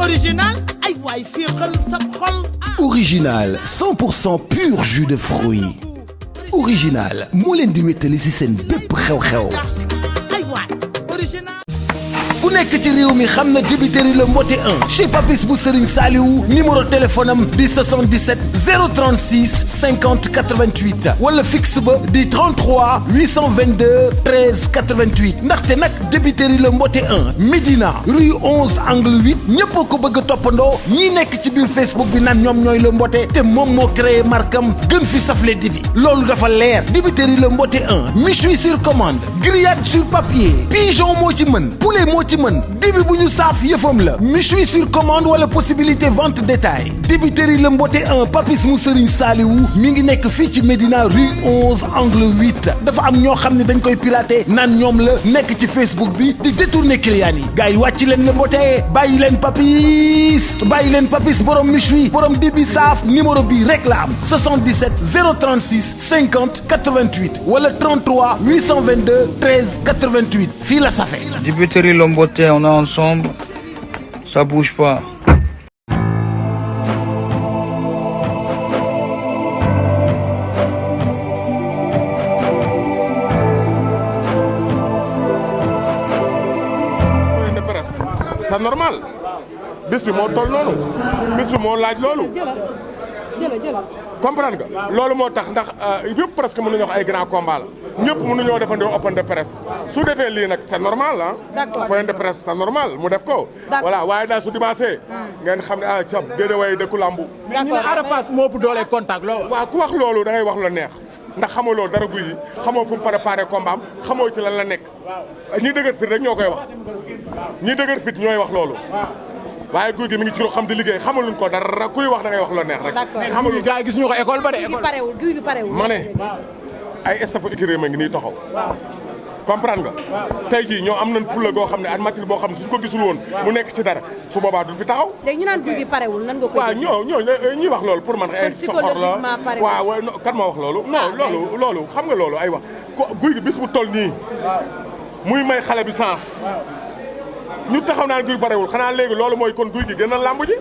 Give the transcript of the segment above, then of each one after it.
original ay waay féexal sa xol. Original 100% pur jus de fruits. Original moo leen di wéttali ci seen bépp xew-xew. ay waay original. ku nekk ci réew mi xam na débiteri le mbote 1 chez Papis bu Serigne Saliou numéro téléphone am di 77 036 50 88 wala fixe ba di 33 822 13 88 ndaxte nag débiteri le mbote 1 Médina rue 11 angle 8 ñëpp ko bëgg a toppandoo ñi nekk ci biir Facebook bi naan ñoom ñooy le mbote te moom moo créé markam gën fi safle dibi loolu dafa leer débiteri le mbote 1 méchoui sur commande grillade sur papier pigeon moo ci mën poulet moo ci mën dibi bu ñu saaf yëfam la méchoui sur commande wala possibilité vente détail débiteri le mbote 1 Papis mu Serigne Saliou mi ngi nekk fii ci Médina rue 11 angle 8 dafa am ñoo xam ne dañ koy pirater naan ñoom la nekk ci Facebook bi di détourner clients yi gars yi wàcc leen le mbote bàyyi leen Papis borom méchoui borom dibi saaf numéro bi rek la am 77 036 50 88 wala 33 822 13 88 fii la safe. Dibiteri le mbote, on est ensemble, ça bouge pas. C'est normal bis bi moo toll noonu bis bi moo laaj loolu comprendre nga loolu moo tax ndax yëpp presque mënuñu wax ay grand combat la ñëpp mënuñoo defandoo open de presse su defee lii nag c'est normal ah. d'accord open de presse c'est normal mu def ko. voilà waaye daal su dimanche ngeen xam ne cab Guédiawaye dëkku lambu. d'accord mais ñu ne Ada Fass moo ëpp doole contact loolu. waaw ku wax loolu da ngay wax lu neex ndax xamoo loolu dara guy yi xamoo fu mu préparé combat am xamoo ci lan la nekk ñi dëgër fit rek ñoo koy wax ñi dëgër fit ñooy wax loolu. waaye guy gi mi ngi ci loo xam di liggéey xamaluñ ko dara kuy wax da ngay wax lu neex rek. d'accord xamaluñ gars yi gis ñu ko école ba de. guy gi parewul ma ne ay staff écurie ma ngi nii taxaw. comprendre nga. tey jii ñoo am nañ fulla goo xam ne at matil boo xam ne suñ ko gisul woon mu nekk ci dara su boobaa duñ fi taxaw. léegi ñu naan guy gi parewul nan nga koy. waaw ñi wax loolu pour man ay soxor la waaw kan ma wax loolu. non loolu xam nga loolu ay wax guy gi bis bu toll nii. muy may xale bi sens. ñu taxaw naan guy parewul xanaa léegi loolu mooy kon guy gi gën a làmb ji.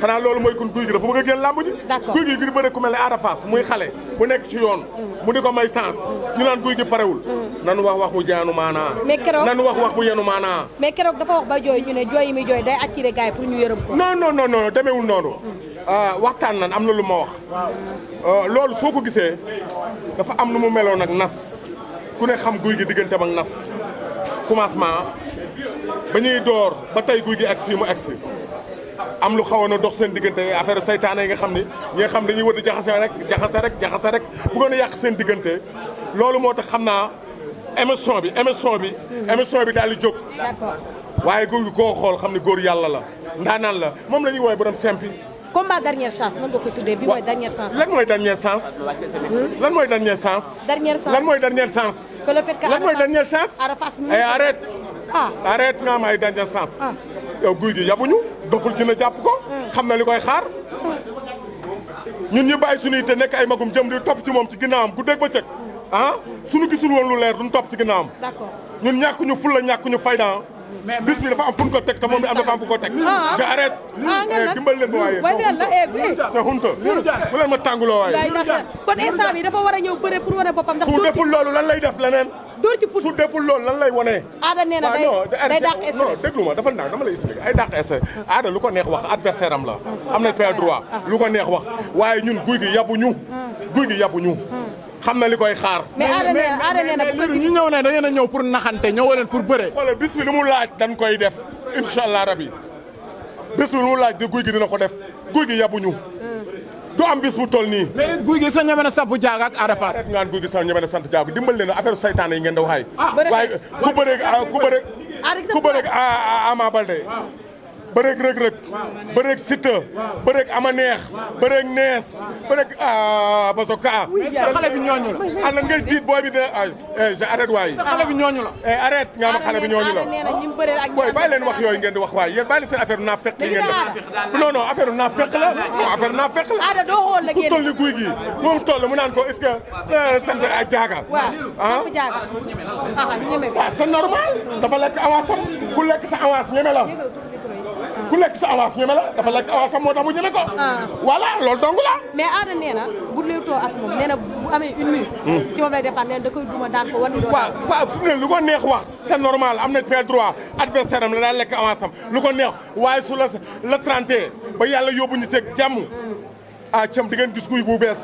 xanaa loolu mooy kon guy gi dafa bëgg a génn làmb ji. d'accord guy gi bëre ku mel ne Ada Fass muy xale bu nekk ci yoon. mu di ko may sens. ñu naan guy gi parewul. nanu wax bu jaanu maanaa. mais keroog nanu wax bu yenu maanaa. mais keroog dafa wax ba jooy ñu ne jooy yi muy jooy day attiré gars yi pour ñu yërëm ko. non demeewul noonu. waxtaan nan am na lu ma wax. loolu soo ko gisee dafa am lu mu meloon ak nas ku ne xam guy gi digganteem ak nas commencement. ba ñuy door ba tey guy gi egsi fii mu egsi am lu xawoon a dox seen diggante affaire saytaane yi nga xam ni ñi nga xam dañuy wër di jaxase rek bëggoon a yàq seen diggante loolu moo tax xam naa émission bi daal di jóg. d'accord waaye guy gi koo xool xam ni góor yàlla la ndaanaan la moom la ñuy woowee borom simpi. combat dernière chance nan nga koy tuddee bi mooy dernière chance. lan mooy dernière chance. lan mooy dernière chance. lan mooy dernière chance. que le fait que lan mooy dernière chance. Ada Fass mu arrête. ah arrête nga may dernière chance. yow guy gi yabuñu doful dina jàpp ko. xam na li koy xaar. ñun ñu bàyyi suñuy te nekk ay magum jëm di topp ci moom ci ginnaawam guddeeg bëccëg suñu gisul woon lu leer duñ topp ci ginnaawam. d'accord ñun ñàkkuñu fulla ñàkkuñu fayda bis bi dafa am fu ñu ko teg te moom bi am dafa am fu ko teg. je arrête. dimbal leen ma waaye. c'est honte bu leen ma tànguloo waaye. kon instant bi dafa war a ñëw bëre pour wane boppam. ndax su deful loolu lan lay def leneen. dóor ci put su deful loolu lan lay wane. Ada nee na day dàq stress. non déglu ma dafa naan dama lay expliquer ay dàq stress. Ada lu ko neex wax adversaire am la. am na fait droit lu ko neex wax waaye ñun guy gi yabuñu. guy gi yabuñu. xam na li koy xaar. mais Ada nee na ñu ñëw ne da ngeen a ñëw pour naxante ñëw leen pour bëre. xoolal bis bi lu mu laaj dañ koy def incha allah rabi bis bi lu mu laaj de guy gi dina ko def guy gi yabuñu. du am bis bu toll nii. mais guy gi sa ñeme na sabu jaaga ak Ada Fass. arrête ngaan guy gi sa ñeme na sant jaaga dimbal leen affaire saytaane yi ngeen da waxaay. waaye ku bëreeg Ama Baldé bëreeg Reug Reug bëreeg Siteu bëreeg Ama Neex bëreeg Nees bëreeg Basoka. xale bi ñooñu la. lan ngay tiit booy bi dina je arrête waay. xale bi ñooñu la. arrête nga ma xale bi ñooñu la. booy bàyyi leen wax yooyu ngeen di wax waay yéen bàyyi leen seen affaire naa fekk yi ngeen def. non affaire naa fekk la non affaire naa fekk la. Ada doo xool la fu mu toll ni guy gi fu mu toll mu naan ko est-ce que sant ay jaaga. waaw ñeme waaw c'est normal dafa lekk avance am ku lekk sa avance ñeme la. ku lekk sa avance ñeme la dafa lekk avance am moo tax mu ñeme ko. voilà loolu dong la. mais Ada nee na bu léewtoo ak moom nee na bu amee une minute. ci moom lay dépendre nee na da koy duma daan ko wan ni doon. waaw fu mu ne lu ko neex wax c'est normal am na plein droit adversaire am la daal lekk avance am lu ko neex waaye su la 31 ba yàlla yóbbu ñu teg jàmm. cam di ngeen gis guy bu bees.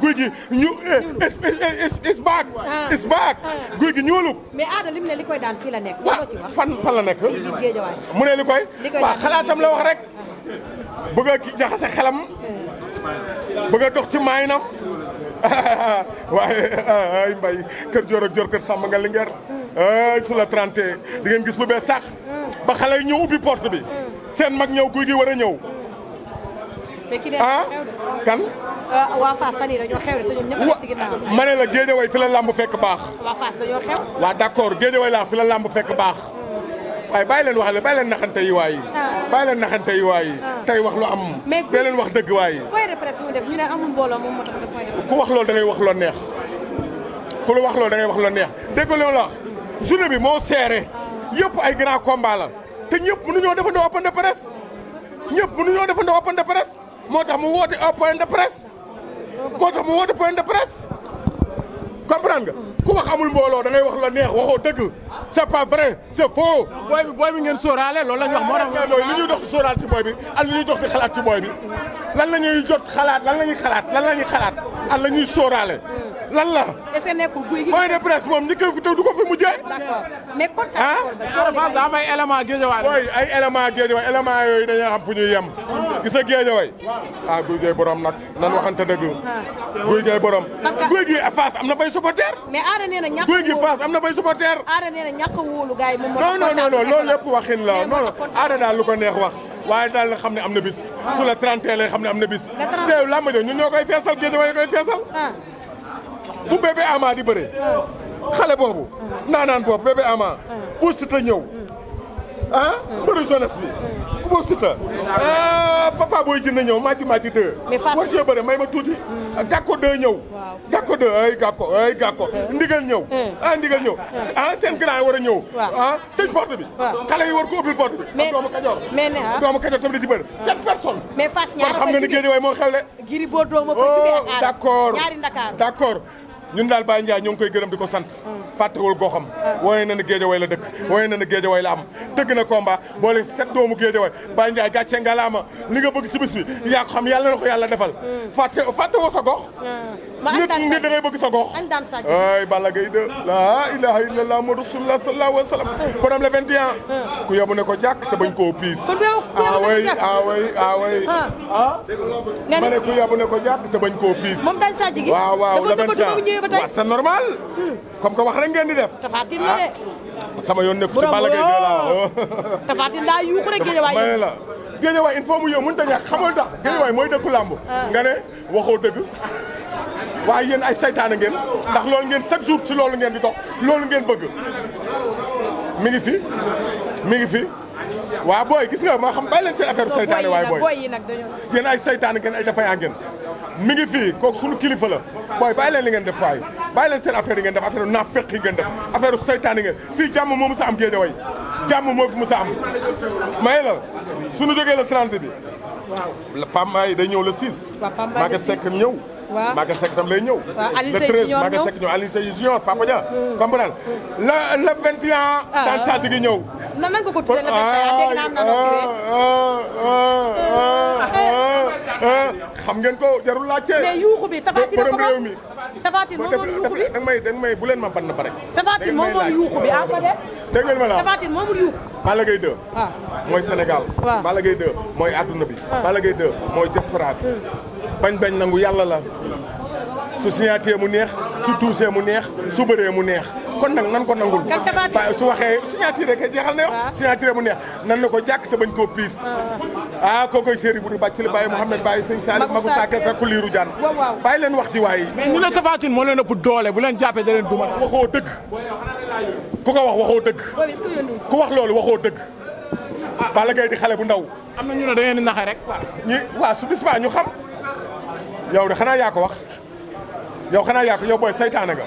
guy gi ñu is back. is back guy gi ñuuluk. mais Ada lim ne li koy daan fii la nekk. waaw fan la nekk. fii biir Géejawaay. mu ne li koy. waaw xalaatam la wax rek. bëgg a jaxase xelam. bëgg a dox ci maayinam. waaye ay mbay kër joor ak joor kër sàmm nga lingeer. ay su la 31 di ngeen gis lu bees sax. ba xale yi ñëw ubbi porte bi. seen mag ñëw guy gi war a ñëw. mais ki ne xew de. kan. waa Fass fan yii dañoo xew de te ñoom ñëpp a ci ginnaaw. ma ne la Géejawaay fi la lamb fekk baax. waa Fass dañoo xew. waaw d'accord Géejawaay laa fi la lamb fekk baax. waaye bàyyi leen waxale bàyyi leen naxante yi waay. bàyyi leen naxante yi waay. tey wax lu am. mais dee leen wax dëgg waay. point de presse mu def ñu ne amul mbooloo moom moo tax def point de presse. ku wax loolu da ngay wax loo neex. ku la wax loolu da ngay wax loo neex dégg nga la journée bi moo seere. yëpp ay grand combat la. te ñëpp mënuñoo defandoo open de presse. ñëpp mënuñoo defandoo open de presse. moo tax mu woote point de presse. moo tax mu woote point de presse. comprendre nga. ku wax amul mbooloo da ngay wax la neex waxoo dëgg. c'est pas vrai c'est faux. booy bi ngeen sóoraale loolu la ñu wax moo tax. booy li ñuy dox di sóoraal ci booy bi ak li ñuy dox di xalaat ci booy bi lan la ñuy jot xalaat lan la ñuy xalaat lan la ñuy xalaat ak la ñuy sóoraale. lan la. est-ce que nekkul guy gi. point de presse moom ñi koy fi taw du ko fi mujjee. d'accord mais kon. Fass daa am ay élément Géejawaay. booy ay élément Géejawaay élément yooyu dañoo xam fu ñuy yem. gis nga Géejawaay. guy gay borom nag nan waxante dëgg. guy gay borom. parce que guy gi Fass am na fay supporter. mais Ada nee na ñàkk guy gi Fass am na fay supporter. Ada nee na ñàkk a wóolu gars yi moom moo. non loolu lépp waxin la non Ada daal lu ko neex wax. waaye daal la xam ne am na bis. su la 31 lay xam ne am na bis. la 30 te làmb jo ñun ñoo koy feesal Géejawaay koy feesal. fu bébé Ama di bëre. xale boobu. naanaan boobu bébé Ama. bu Siteu ñëw. mbëru jeunesse bi. bu Siteu. papa booy jënd ñëw màcc 2. mais Fass war cee bëre may ma tuuti. Gàkko 2 ñëw. Gàkko 2 ay Gàkko. ndigal ñëw. ndigal ñëw. seen grand war a ñëw. tëj porte bi. xale yi war ko ubbil porte bi. mais doomu Kajoor. mais ne doomu Kajoor tamit da ci bëri 7 personnes. mais Fass kon xam nga ni Géejawaay moo xewle. Gris Bordeaux ma fa jugee ak Ada. d'accord ñaari Ndakaaru. d'accord ñun daal Baye Ndiaye ñoo ngi koy gërëm di ko sant. fàttewul goxam. wooye na ne Géejawaay la dëkk. wooye na ne Géejawaay la am. tëgg na combat boole 7 doomu Géejawaay Baye Ndiaye gàcce ngalaama li nga bëgg ci bis bi yaa ko xam yàlla na ko yàlla defal. fàttewoo sa gox. nit da ngay bëgg sa gox. ay Balla Gaye 2 la ilaha illallah Muhammadu rasulullah sallallahu alayhi wa sallam borom le 21. ku yabu ne ko jàkk te bañ koo piis. ma ne ku yabu ne ko jàkk te bañ koo piis. moom dañ saa jigi. waaw le 21 waaw c'est normal. comme que wax rek ngeen di def. Tapha Tine la de. sama yoon nekk ci Balla Gaye 2 laa Tapha Tine daa yuuxu rek Géejawaay ma ne la Géejawaay il faut mu yëw mënut a ñàkk xamal tax Géejawaay mooy dëkku làmb nga ne waxoo dëgg waaye yéen ay saytaane ngeen ndax loolu ngeen chaque jour ci loolu ngeen di dox loolu ngeen bëgg mi ngi fi waaw booy gis nga ma xam bàyyi leen seen affaire saytaane waaye booy yéen ay saytaane ngeen ay dafay ngeen mi ngi fii kooku suñu kilifa la booy bàyyi leen li ngeen def waay bàyyi leen seen affaire yi ngeen def affaire naafeq yi ngeen def affaire saytaane ngeen fii jàmm moo mës a am Géejawaay jàmm moo fi mës a am may la suñu jógee le 30 bi Pambaay day ñëw le 6 Maguette Seck ñëw Maguette Seck tam lay ñëw le 13 Maguette Seck ñëw Alioune Seye Junior Papa Dia comprendre le 21 daan saa gi ñëw nan nga ko tuddee le 21 dégg naa am na xam ngeen ko jarul laajte. mais yuuxu bi Tapha Tine ko réew mi. Tapha Tine moom yuuxu bi da nga may bu leen ma ban na bare. Tapha Tine moom yuuxu bi en fait. dégg ngeen ma la Tapha Tine moom yuuxu. Balla Gaye 2. mooy Sénégal. waaw Balla Gaye 2 mooy adduna bi. Balla Gaye 2 mooy diaspora bi. bañ nangu yàlla la. su signaté mu neex su touché mu neex su bëree mu neex kon nag nan ko nangul. waaye su waxee signaté rek jeexal na yow. signaté mu neex nan na ko jàkk te bañ koo piis. kookoy séeri bu di bàcc li Baye Mouhamed Baye Sëñ Salim Magu Sakes rek ku liiru jaan. bàyyi leen wax ci waay. mais ñu ne Tapha Tine moo leen ëpp doole bu leen jàppee da leen duma. waxoo dëgg ku ko wax waxoo dëgg. ku wax loolu waxoo dëgg. Balla Gaye di xale bu ndaw. am na ñu ne da ngeen di naxe rek. waaw su bis baa ñu xam yow de xanaa yaa ko wax. yow xanaa yaa ko yow booy saytaane nga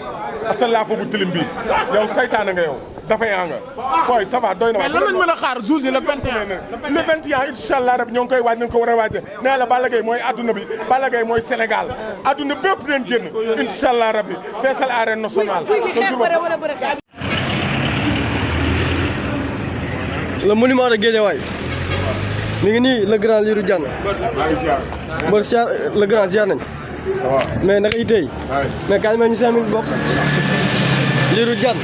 asal laa fa bu tilim bii yow saytaane nga yow dafa yaa nga booy ça va doy na mais lan lañ mën a xaar jours yi le 21. le 21 incha allah rab ñoo ngi koy waaj nañ ko war a waaj nee la Balla Gaye mooy adduna bi Balla Gaye mooy Sénégal adduna bépp leen génn incha allah rabbi feesal arène nationale. le monument de Guédiawaye mi ngi nii le grand Lirou Diane. mbër siyaar le grand siyaar nañ. mais naka itee. mais kañ ma ñu 5 minutes bokk Lirou Diane.